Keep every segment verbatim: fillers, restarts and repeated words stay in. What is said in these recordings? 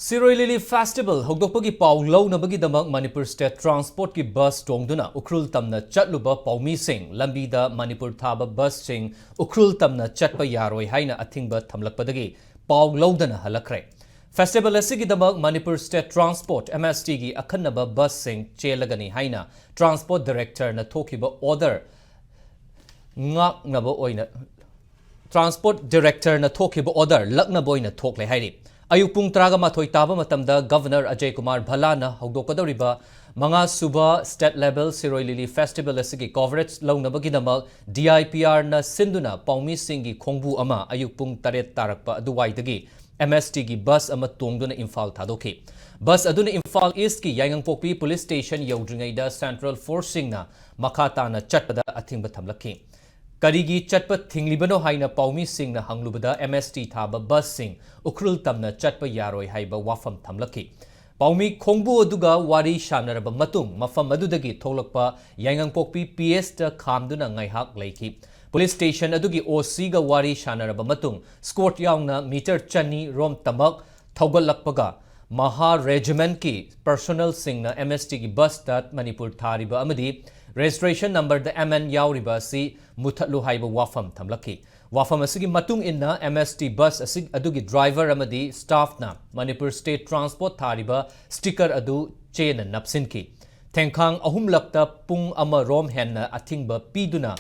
ꯁꯤꯔꯣꯏ ꯂꯤꯂꯤ festival ꯍꯧꯗꯣꯛꯄꯒꯤ ꯄꯥꯎ ꯂꯧꯅꯕꯒꯤꯗꯃꯛ Manipur state ꯇ꯭ꯔꯥꯟꯁꯄꯣꯔꯠꯀꯤ bus ꯇꯣꯡꯗꯨꯅ ꯎꯈ꯭ꯔꯨꯜ ꯇꯝꯅ ꯆꯠꯂꯨꯕ ꯄꯥꯎꯃꯤꯁꯤꯡ ꯂꯝꯕꯤꯗ ꯃꯅꯤꯄꯨꯔ ꯊꯥꯕ ꯕꯁꯁꯤꯡ ꯎꯈ꯭ꯔꯨꯜ ꯇꯝꯅ ꯆꯠꯄ ꯌꯥꯔꯣꯏ ꯍꯥꯏꯅ ꯑꯊꯤꯡꯕ ꯊꯝꯂꯛꯄꯗꯒꯤ ꯄꯥꯎ ꯂꯧꯗꯅ ꯍꯜꯂꯛꯈ꯭ꯔꯦ꯫ ꯐꯦꯁꯇꯤꯚꯦꯜ ꯑꯁꯤꯒꯤꯗꯃꯛ ꯃꯅꯤꯄꯨꯔ ꯁ꯭ꯇꯦꯠ ꯇ꯭ꯔꯥꯟꯁꯄꯣꯔꯠ, ꯑꯦꯝ ꯑꯦꯁ ꯇꯤꯒꯤ ꯑꯈꯟꯅꯕ ꯕꯁꯁꯤꯡ ꯆꯦꯜꯂꯒꯅꯤ ꯍꯥꯏꯅ ꯇ꯭ꯔꯥꯟꯁꯄꯣꯔꯠ ꯗꯤꯔꯦꯛꯇꯔꯅ ꯊꯣꯛꯈꯤꯕ ꯑꯣꯔꯗꯔ ꯉꯥꯛꯅꯕ ꯑꯣꯏꯅ ꯇ꯭ꯔꯥꯟꯁꯄꯣꯔꯠ ꯗꯤꯔꯦꯛꯇꯔꯅ ꯊꯣꯛꯈꯤꯕ ꯑꯣꯔꯗꯔ ꯂꯛꯅꯕ ꯑꯣꯏꯅ ꯊꯣꯛꯂꯦ ꯍꯥꯏꯔꯤ꯫ ꯑꯌꯨꯛ ꯄꯨꯡ ꯇꯔꯥꯒ ꯃꯥꯊꯣꯏ ꯇꯥꯕ ꯃꯇꯝꯗ ꯒꯚꯔꯅꯔ ꯑꯖꯌ ꯀꯨꯃꯥꯔ ꯚꯜꯂꯥꯅ ꯍꯧꯗꯣꯛꯀꯗꯧꯔꯤꯕ ꯃꯉꯥ ꯁꯨꯕ ꯁ꯭ꯇꯦꯠ ꯂꯦꯚꯦꯜ ꯁꯤꯔꯣꯏ ꯂꯤꯂꯤ ꯐꯦꯁꯇꯤꯚꯦꯜ ꯑꯁꯤꯒꯤ ꯀꯣꯚꯔꯦꯖ ꯂꯧꯅꯕꯒꯤꯗꯃꯛ ꯗꯤ ꯑꯥꯏ ꯄꯤ ꯑꯥꯔꯅ ꯁꯤꯟꯗꯨꯅ ꯄꯥꯎꯃꯤꯁꯤꯡꯒꯤ ꯈꯣꯡꯕꯨ ꯑꯃ ꯑꯌꯨꯛ ꯄꯨꯡ ꯇꯔꯦꯠ ꯇꯥꯔꯛꯄ ꯑꯗꯨꯋꯥꯏꯗꯒꯤ ꯑꯦꯝ ꯑꯦꯁ ꯇꯤꯒꯤ ꯕꯁ ꯑꯃ ꯇꯣꯡꯗꯨꯅ ꯏꯝꯐꯥꯜ ꯊꯥꯗꯣꯛꯈꯤ꯫ ꯕꯁ ꯑꯗꯨꯅ ꯏꯝꯐꯥꯜ ꯏꯁꯀꯤ ꯌꯥꯏꯉꯪꯄꯣꯛꯄꯤ ꯄꯨꯂꯤꯁ ꯁ꯭ꯇꯦꯁꯟ ꯌꯧꯗ꯭ꯔꯤꯉꯩꯗ ꯁꯦꯟꯇ꯭ꯔꯦꯜ ꯐꯣꯔꯁꯁꯤꯡꯅ ꯃꯈꯥ ꯇꯥꯅ ꯆꯠꯄꯗ ꯑꯊꯤꯡꯕ ꯊꯝꯂꯛꯈꯤ꯫ ꯀꯔꯤꯒꯤ ꯆꯠꯄ ꯊꯤꯡꯂꯤꯕꯅꯣ ꯍꯥꯏꯅ ꯄꯥꯎꯃꯤꯁꯤꯡꯅ ꯍꯪꯂꯨꯕꯗ ꯑꯦꯝ ꯑꯦꯁ ꯇꯤ ꯊꯥꯕ ꯕꯁꯁꯤꯡ ꯎꯈ꯭ꯔꯨꯜ ꯇꯝꯅ ꯆꯠꯄ ꯌꯥꯔꯣꯏ ꯍꯥꯏꯕ ꯋꯥꯐꯝ ꯊꯝꯂꯛꯈꯤ꯫ ꯄꯥꯎꯃꯤ ꯈꯣꯡꯕꯨ ꯑꯗꯨꯒ ꯋꯥꯔꯤ ꯁꯥꯟꯅꯔꯕ ꯃꯇꯨꯡ ꯃꯐꯝ ꯑꯗꯨꯗꯒꯤ ꯊꯣꯛꯂꯛꯄ ꯌꯥꯏꯉꯪꯄꯣꯛꯄꯤ ꯄꯤ ꯑꯦꯁꯇ ꯈꯥꯝꯗꯨꯅ ꯉꯥꯏꯍꯥꯛ ꯂꯩꯈꯤ꯫ ꯄꯨꯂꯤꯁ ꯁ꯭ꯇꯦꯁꯟ ꯑꯗꯨꯒꯤ ꯑꯣ ꯁꯤꯒ ꯋꯥꯔꯤ ꯁꯥꯟꯅꯔꯕ ꯃꯇꯨꯡ ꯁ꯭ꯀꯣꯔꯠ ꯌꯥꯎꯅ ꯃꯤꯇꯔ ꯆꯅꯤ ꯔꯣꯝ ꯇꯃꯛ ꯊꯧꯒꯠꯂꯛꯄꯒ ꯃꯍꯥ ꯔꯦꯖꯤꯃꯦꯟꯠꯀꯤ ꯄꯔꯁꯣꯅꯦꯜꯁꯤꯡꯅ ꯑꯦꯝ ꯑꯦꯁ ꯇꯤꯒꯤ ꯕꯁꯇ ꯃꯅꯤꯄꯨꯔ ꯊꯥꯔꯤꯕ ꯑꯃꯗꯤ ꯔꯦꯖꯤꯁꯇ꯭ꯔꯦꯁꯟ ꯅꯝꯕꯔꯗ ꯑꯦꯝ ꯑꯦꯟ ꯌꯥꯎꯔꯤꯕ ꯑꯁꯤ ꯃꯨꯊꯠꯂꯨ ꯍꯥꯏꯕ ꯋꯥꯐꯝ ꯊꯝꯂꯛꯈꯤ꯫ ꯋꯥꯐꯝ ꯑꯁꯤꯒꯤ ꯃꯇꯨꯡ ꯏꯟꯅ ꯑꯦꯝ ꯑꯦꯁ ꯇꯤ ꯕꯁ ꯑꯁꯤ ꯑꯗꯨꯒꯤ ꯗ꯭ꯔꯥꯏꯚꯔ ꯑꯃꯗꯤ ꯁ꯭ꯇꯥꯐꯅ ꯃꯅꯤꯄꯨꯔ ꯁ꯭ꯇꯦꯠ ꯇ꯭ꯔꯥꯟꯁꯄꯣꯔꯠ ꯊꯥꯔꯤꯕ ꯁ꯭ꯇꯤꯀꯔ ꯑꯗꯨ ꯆꯦꯅ ꯅꯞꯁꯤꯟꯈꯤ꯫ ꯊꯦꯡꯈꯥꯡ ꯑꯍꯨꯝꯂꯛꯇ ꯄꯨꯡ ꯑꯃꯔꯣꯝ ꯍꯦꯟꯅ ꯑꯊꯤꯡꯕ ꯄꯤꯗꯨꯅ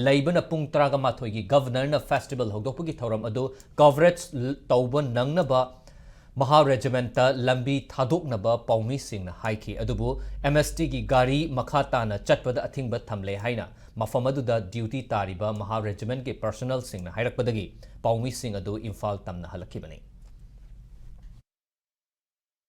ꯂꯩꯕꯅ ꯄꯨꯡ ꯇꯔꯥꯒ ꯃꯥꯊꯣꯏꯒꯤ ꯒꯚꯔꯅꯔꯅ ꯐꯦꯁꯇꯤꯚꯦꯜ ꯍꯧꯗꯣꯛꯄꯒꯤ ꯊꯧꯔꯝ ꯑꯗꯨ ꯀꯣꯚꯔꯦꯖ ꯇꯧꯕ ꯅꯪꯅꯕ ꯃꯍꯥ ꯔꯦꯖꯤꯃꯦꯟꯠꯇ ꯂꯝꯕꯤ ꯊꯥꯗꯣꯛꯅꯕ ꯄꯥꯎꯃꯤꯁꯤꯡꯅ ꯍꯥꯏꯈꯤ꯫ ꯑꯗꯨꯕꯨ ꯑꯦꯝ ꯑꯦꯁ ꯇꯤꯒꯤ ꯒꯥꯔꯤ ꯃꯈꯥ ꯇꯥꯅ ꯆꯠꯄꯗ ꯑꯊꯤꯡꯕ ꯊꯝꯂꯦ ꯍꯥꯏꯅ ꯃꯐꯝ ꯑꯗꯨꯗ ꯗ꯭ꯌꯨꯇꯤ ꯇꯥꯔꯤꯕ ꯃꯍꯥ ꯔꯦꯖꯤꯃꯦꯟꯠꯀꯤ ꯄꯔꯁꯣꯅꯦꯜꯁꯤꯡꯅ ꯍꯥꯏꯔꯛꯄꯗꯒꯤ ꯄꯥꯎꯃꯤꯁꯤꯡ ꯑꯗꯨ ꯏꯝꯐꯥꯜ ꯇꯝꯅ ꯍꯜꯂꯛꯈꯤꯕꯅꯤ꯫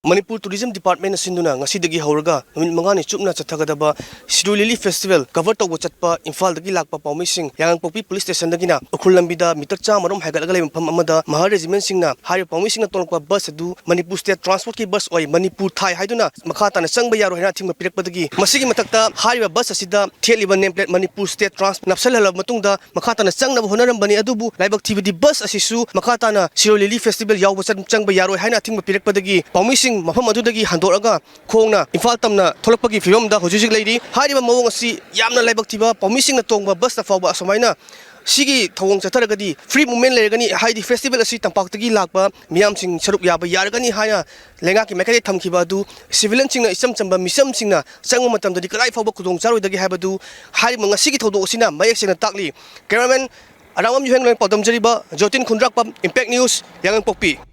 ꯃꯅꯤꯄꯨꯔ ꯇꯨꯔꯤꯖꯝ ꯗꯤꯄꯥꯔꯠꯃꯦꯟꯅ ꯁꯤꯟꯗꯨꯅ ꯉꯁꯤꯗꯒꯤ ꯍꯧꯔꯒ ꯅꯨꯃꯤꯠ ꯃꯉꯥꯅꯤ ꯆꯨꯞꯅ ꯆꯠꯊꯒꯗꯕ ꯁꯤꯔꯣꯏ ꯂꯤꯂꯤ ꯐꯦꯁꯇꯤꯚꯦꯜ ꯀꯚꯔ ꯇꯧꯕ ꯆꯠꯄ ꯏꯝꯐꯥꯜꯗꯒꯤ ꯂꯥꯛꯄ ꯄꯥꯎꯃꯤꯁꯤꯡ ꯌꯥꯉꯪꯄꯣꯛꯄꯤ ꯄꯨꯂꯤꯁ ꯁ꯭ꯇꯦꯁꯟꯗꯒꯤꯅ ꯎꯈ꯭ꯔꯨꯜ ꯂꯝꯕꯤꯗ ꯃꯤꯇꯔ ꯆꯥꯝꯃꯔꯣꯝ ꯍꯥꯏꯒꯠꯂꯒ ꯂꯩꯕ ꯃꯐꯝ ꯑꯃꯗ ꯃꯍꯥ ꯔꯦꯖꯤꯃꯦꯟꯁꯤꯡꯅ ꯍꯥꯏꯔꯤꯕ ꯄꯥꯎꯃꯤꯁꯤꯡꯅ ꯇꯣꯡꯂꯛꯄ ꯕꯁ ꯑꯗꯨ ꯃꯅꯤꯄꯨꯔ ꯁ꯭ꯇꯦꯠ ꯇ꯭ꯔꯥꯟꯁꯄꯣꯔꯠꯀꯤ ꯕꯁ ꯑꯣꯏ ꯃꯅꯤꯄꯨꯔ ꯊꯥꯏ ꯍꯥꯏꯗꯨꯅ ꯃꯈꯥ ꯇꯥꯅ ꯆꯪꯕ ꯌꯥꯔꯣꯏ ꯍꯥꯏꯅ ꯑꯊꯤꯡꯕ ꯄꯤꯔꯛꯄꯗꯒꯤ ꯃꯁꯤꯒꯤ ꯃꯊꯛꯇ ꯍꯥꯏꯔꯤꯕ ꯕꯁ ꯑꯁꯤꯗ ꯊꯦꯠꯂꯤꯕ ꯅꯦꯝ ꯄ꯭ꯂꯦꯠ ꯃꯅꯤꯄꯨꯔ ꯁ꯭ꯇꯦꯠ ꯇ꯭ꯔꯥꯟꯁ ꯅꯞꯁꯤꯜꯍꯜꯂꯕ ꯃꯇꯨꯡꯗ ꯃꯈꯥ ꯇꯥꯅ ꯆꯪꯅꯕ ꯍꯣꯠꯅꯔꯝꯕꯅꯤ꯫ ꯑꯗꯨꯕꯨ ꯂꯥꯏꯕꯛ ꯊꯤꯕꯗꯤ ꯕꯁ ꯑꯁꯤꯁꯨ ꯃꯈꯥ ꯇꯥꯅ ꯁꯤꯔꯣꯏ ꯂꯤꯂꯤ ꯐꯦꯁꯇꯤꯚꯦꯜ ꯌꯥꯎꯕ ꯆꯪ-, ꯆꯪꯕ ꯌꯥꯔꯣꯏ ꯍꯥꯏꯅ ꯑꯊꯤꯡꯕ ꯄꯤꯔꯛꯄꯗꯒꯤ ꯄꯥꯎꯃꯤꯁꯤꯡ ꯃꯐꯝ ꯑꯗꯨꯗꯒꯤ ꯍꯟꯗꯣꯛꯑꯒ ꯈꯣꯡꯅ ꯏꯝꯐꯥꯜ ꯇꯝꯅ ꯊꯣꯛꯂꯛꯄꯒꯤ ꯐꯤꯕꯝꯗ ꯍꯧꯖꯤꯛ ꯍꯧꯖꯤꯛ ꯂꯩꯔꯤ꯫ ꯍꯥꯏꯔꯤꯕ ꯃꯑꯣꯡ ꯑꯁꯤ ꯌꯥꯝꯅ ꯂꯥꯏꯕꯛ ꯊꯤꯕ, ꯄꯥꯎꯃꯤꯁꯤꯡꯅ ꯇꯣꯡꯕ ꯕꯁꯇ ꯐꯥꯎꯕ ꯑꯁꯨꯃꯥꯏꯅ ꯁꯤꯒꯤ ꯊꯧꯑꯣꯡ ꯆꯠꯊꯔꯒꯗꯤ ꯐ꯭ꯔꯤ ꯃꯨꯚꯃꯦꯟ ꯂꯩꯔꯒꯅꯤ, ꯍꯥꯏꯗꯤ ꯐꯦꯁꯇꯤꯚꯦꯜ ꯑꯁꯤ ꯇꯝꯄꯥꯛꯇꯒꯤ ꯂꯥꯛꯄ ꯃꯤꯌꯥꯝꯁꯤꯡ ꯁꯔꯨꯛ ꯌꯥꯕ ꯌꯥꯔꯒꯅꯤ ꯍꯥꯏꯅ ꯂꯩꯉꯥꯛꯀꯤ ꯃꯥꯏꯀꯩꯗꯒꯤ ꯊꯝꯈꯤꯕ ꯑꯗꯨ ꯁꯤꯚꯤꯂꯤꯌꯟꯁꯤꯡꯅ, ꯏꯆꯝ ꯆꯝꯕ ꯃꯤꯆꯝꯁꯤꯡꯅ ꯆꯪꯕ ꯃꯇꯝꯗꯗꯤ ꯀꯗꯥꯏ ꯐꯥꯎꯕ ꯈꯨꯗꯣꯡ ꯆꯥꯔꯣꯏꯗꯒꯦ ꯍꯥꯏꯕꯗꯨ ꯍꯥꯏꯔꯤꯕ ꯉꯁꯤꯒꯤ ꯊꯧꯗꯣꯛ ꯑꯁꯤꯅ ꯃꯌꯦꯛ ꯁꯦꯡꯅ ꯇꯥꯛꯂꯤ꯫ ꯀꯦꯃꯦꯔꯥꯃꯦꯟ ꯑꯔꯥꯡꯕꯝ ꯌꯨꯍꯦꯟ ꯄꯥꯎꯗꯝꯖꯔꯤꯕ ꯖꯣꯇꯤꯟ ꯈꯨꯟꯗ꯭ꯔꯥꯛꯄꯝ, ꯏꯝꯄꯦꯛ ꯅ꯭ꯌꯨꯁ, ꯌꯥꯉꯪꯄꯣꯛꯄꯤ꯫